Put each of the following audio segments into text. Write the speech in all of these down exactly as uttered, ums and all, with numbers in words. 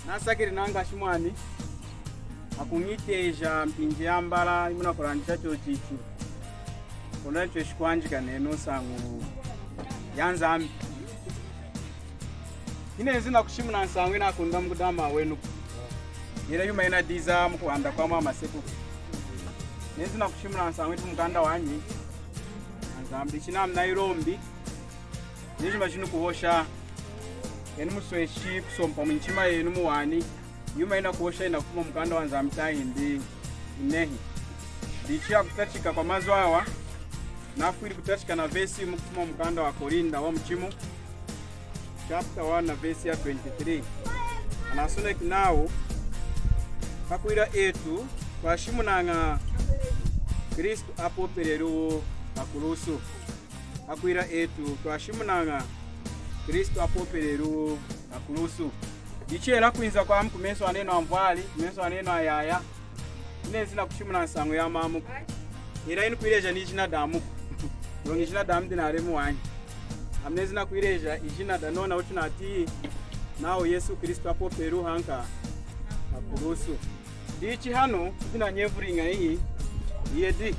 Nasakilili nankashi mwani, akuñiteja mpinji yambala yimunakulandisha chochichi. Kulonda nitweshi kwanjika nenu nsañu ya Nzambi. Hinenzi nakushimuna nsañu yinakundama mukudama wenuku, yela yuma yinadiza mukuhanda kwami hamasekuku. Nenzi nakushimuna nsañu yidi mumukanda wanyi wa Nzambi. Chinami nayilombi, nijima jinukuhosha, enu musweshi kusompa munyichima yenu muwani yuma yinakuhosha yinakufuma mumukanda wa Nzambi tahindi inehi. Dichi hakutachika kwamazu awa, nafwili kutachika na vesi yimu kufuma mumukanda wa Korinda wamuchimu, chapter one na vesi ya twenty-three. Anasoneki nawu, hakwila etu twashimunaña Kristu apopeleluwu hakulusu. Hakwila etu twashimunaña Kristu apopeleluwu hakulusu. Dichi hela kwinza kwami kumesu anenu anvwali, kumesu anenu ayaya, hinenzi nakushimuna nsañu yamamuku. Hela inukwileja nijina damuku. Muloña ijina dami dinalemi wanyi. Ami nenzi nakwileja ijina danona wutunatiyi nawu Yesu Kristu apopeleluwu hanka hakulusu. Dichi hanu, tudi nanyevulu iñahi? Iyedi.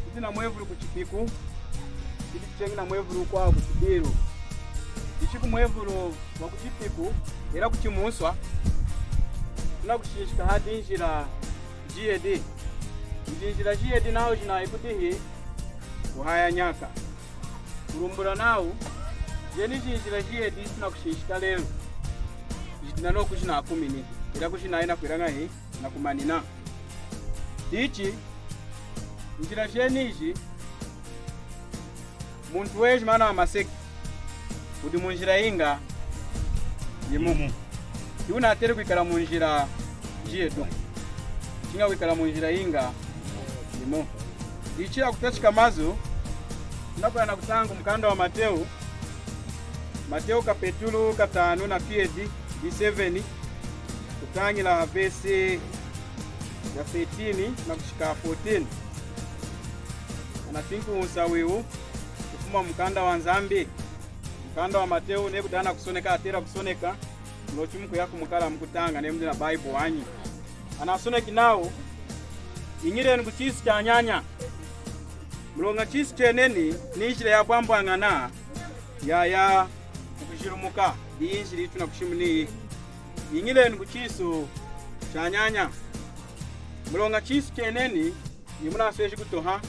Tudi namwevulu kuchipiku, tudi cheñi namwevulu wukwawu kuchidiilu. Dichi kumwevulu wakuchipiku, hela kuchimunswa, tunakushinshika hadi njila jiyedi. Iji njila jiyedi nawu jinayi kudihi? Kuhaya nyaka. Kulumbulula nawu, jeni iji njila jiyedi tunakushinshika lelu, jidi nanoku jinakumini, hela kujinayi nakwila ñahi? Nakumanina. Dichi, njila jeniji, muntu wejima hanu hamaseki wudi munjila yiñahi? Yimu. Hiwunateli kwikala munjila jiyedi. Chiña wikala munjila yiñahi? Yimu. Dichi hakutachika mazu, tunakuya nakutaña mukanda wa Mateu, Mateu kapetulu katanu na kiyedi, di seven, kutañila ha vesi ya thirteen nakushika fourteen. Anatwinki wunsahu iwu kufuma mumukanda wa Nzambi. Mukanda wa Mateu neyi kudi anakusoneka, atela kusoneka, muloña mukuya kumukala mukutaña neyi mudi na Bible wanyi. Anasoneki nawu, iñilenu kuchisu chanyanya. Muloña chisu cheneni ni njila yabwambwañana yaya kukujilumuka. Iyi njila itunakushimuniyi. Iñilenu kuchisu chanyanya. Muloña chisu cheneni, imunasweji kutoha,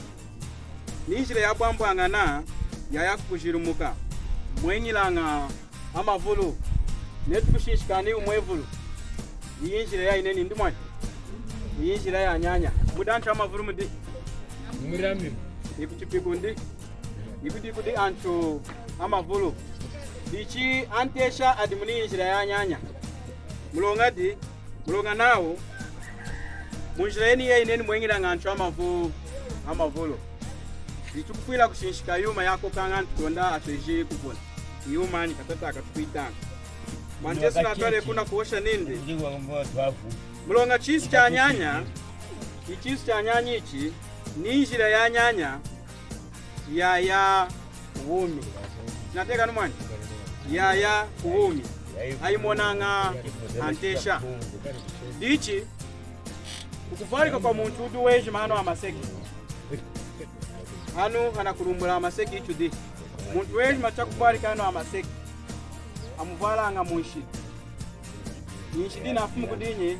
ni njila yabwambwañana yaya kukujilumuka. Mweñilaña amavulu. Netu kushinshika ni umwevulu. Iyi njila yayineni ndi mwani. Iyi njila yanyanya. Mudi antu amavulu mudi? Mudi ami. Ikuchipiku ndi? Ikudi kudi antu amavulu. Dichi antesha adi muni njila yanyanya. Muloña di, muloña nawu, munjila yeni yayineni mweñilaña antu amavu-, amavulu. Dichi tukufwila kushinshika yuma yakokaña antu kulonda atweji kuvula. Yumanyi? Katataka tukwitaña. Mwanta Yesu natwaleki nakuhosha nindi, muloña chisu chanyanya, ichisu chanyanya ichi, ni njila yanyanya yaya kuwumi. Nateka numwani? Yaya kuwumi. Ayimonaña antesha. Dichi, ukuvwalika kwa muntu wudi wejima hanu hamaseki. Hanu hanakulumbula hamaseki ichi di. Muntu wejima chakuvwalika hanu hamaseki, amuvwalaña munshidi. Inshidi yinafumi kudinyi?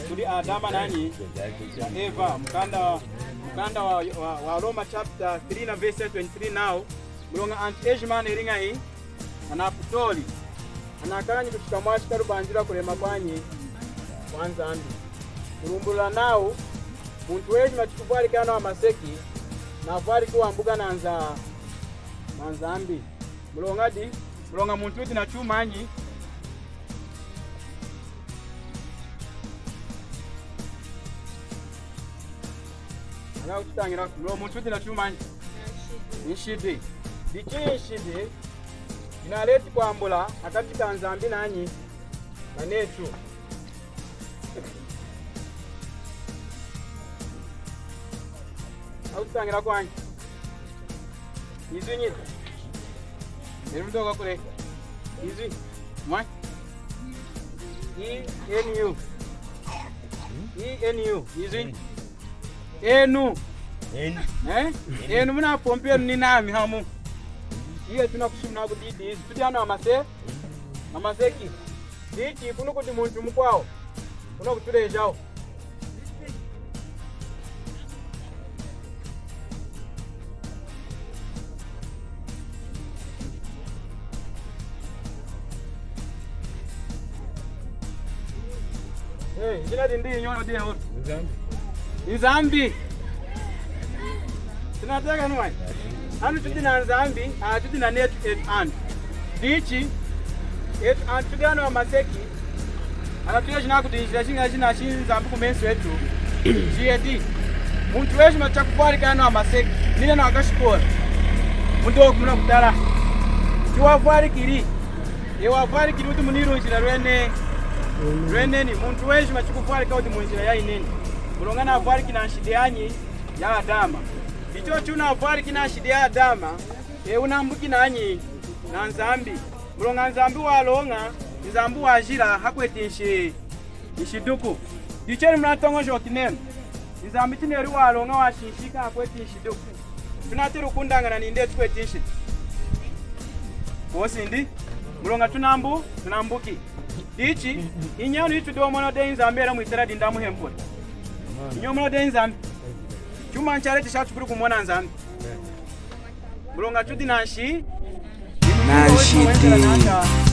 Kudi Adama nanyi? Na Eva. Mukanda, mukanda wa, wa, wa Roma chapter three na verse twenty-three nawu, muloña antu ejima aneli ñahi? Anaputoli. Anakañanyi kushika mwashika lubanjila kulema kwanyi? Kwa Nzambi. Kulumbulula nawu, muntu wejima chikuvwalika hanu hamaseki, navwaliki wambuka na Nza-, na Nzambi. Muloña di, muloña muntu wudi na chumanyi? Ana kututañila, muloña muntu wudi na chumanyi? Nshidi. Dichi nshidi yinaleti kwambula hakachi ka Nzambi nanyi? Na netu. Akututañila kwanyi? Izwi nyita. Eri mudoka kule. Izwi. Mwa? E N U. E N U. Izu. Enu. Enu. Eh? Enu muna pompi enu ni nami hamu. Iye tunakusumuna kudi izi. Tudi hanu amase-, amaseki. Dichi kunu kudi muntu mukwawu. Kunakutulejawu. Eh, ijina dindi inyono deho. Nzambi. Nzambi. Tunateka nuwa. Hanu tudi na Nzambi, ah, tudi na netu, etu antu. Dichi, etu antu tudi hanu amaseki. Anatuleji nawu kudi njila jiñahi jina shaNzambi kumesu etu. Jiyedi. Muntu wejima chakuvwalika hanu amaseki. Nina na akashikola. Muntu wokumuna kutala. Chiwavwalikili. Eyi wavwalikili wudi munilunjila lwene-, lweneni. Muntu wejima chikuvwalika wudi munjila yayineni. Muloña navwaliki nanshidi yanyi ya Adama. Ichochu wunavwaliki nanshidi ya Adama, eyi wunambuki nanyi na Nzambi. Muloña Nzambi waloña, Nzambi wajila, hakweti nshi-, nshiduku. Dichi enu munatoñojoki nenu. Nzambi chineli waloña washinshika hakweti nshiduku. Tunatela kundañana nindi tukweti nshidi? Kwosi ndi. Muloña tunambu-, tunambuki. Dichi, inyi enu ichi chudi omona dehi Nzambi hela mwitala dindi amuhempula? Inyi omona dehi Nzambi? Chuma chaleti chatukuli kumona Nzambi. Muloña tudi nanshi-, nanshidi.